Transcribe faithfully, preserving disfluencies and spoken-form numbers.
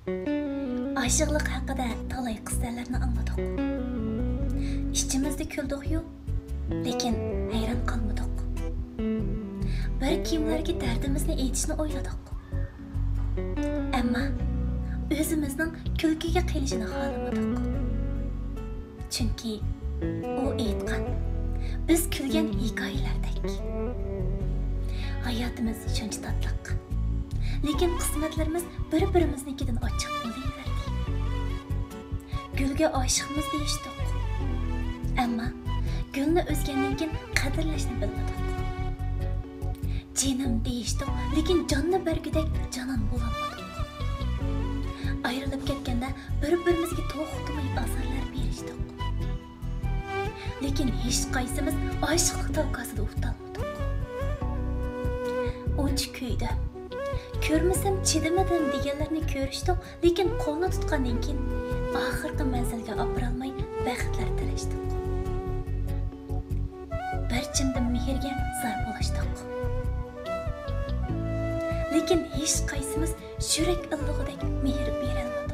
ئاشىقلىق ھەققىدە تالاي قىسسەلەرنى ئاڭلىدۇق. ئىچىمىزدە كۈلدۇقيۇ، لېكىن ھەيران قالمىدۇق. بىر كىملەرگە دەردىمىزنى ئېيتىشنى ئويلىدۇق. ئەمما ئۆزىمىزنىڭ كۈلكىگە قېلىشىنى خالىمىدۇق. چۈنكى ئۇ ئېيتقان، بىز كۈلگەن ھېكايىلەردەك. ھاياتىمىز شۇنچە تاتلىق. لېكىن قىسمەتلىرىمىز بىر-بىرىمىزنىڭكىدىن ئاچچىق بولۇۋەردى. گۈلگە ئاشىقمىز دېيىشتۇق. ئەمما گۈلنى ئۈزگەندىن كېيىن قەدىرلەشنى بىلمىدۇق. جېنىم دېيىشتۇق، لېكىن جاننى بەرگۈدەك جانان بولالمىدۇق. ئايرىلىپ كەتكەندە بىر-بىرىمىزگە توختىماي ئازارلار بېرىشتۇق. لېكىن ھېچقايسىمىز ئاشىقلىق تاۋكاسىدا ئۇتالمىدۇق. ئۇنچە كۆيدۈم، كۆرمىسەم چىدىمىدىم دېگەنلەرنى كۆرۈشتۇق، لېكىن قولنى تۇتقاندىن كېيىن ئاخىرقى مەنزىلگە ئاپىرالماي بەختلەر تىلەشتۇق. بىر چىمدىم مېھىرگە زار بولۇشتۇق. لېكىن ھېچقايسىمىز يۈرەك ئىللىغۇدەك مېھىر بېرەلمىدۇق.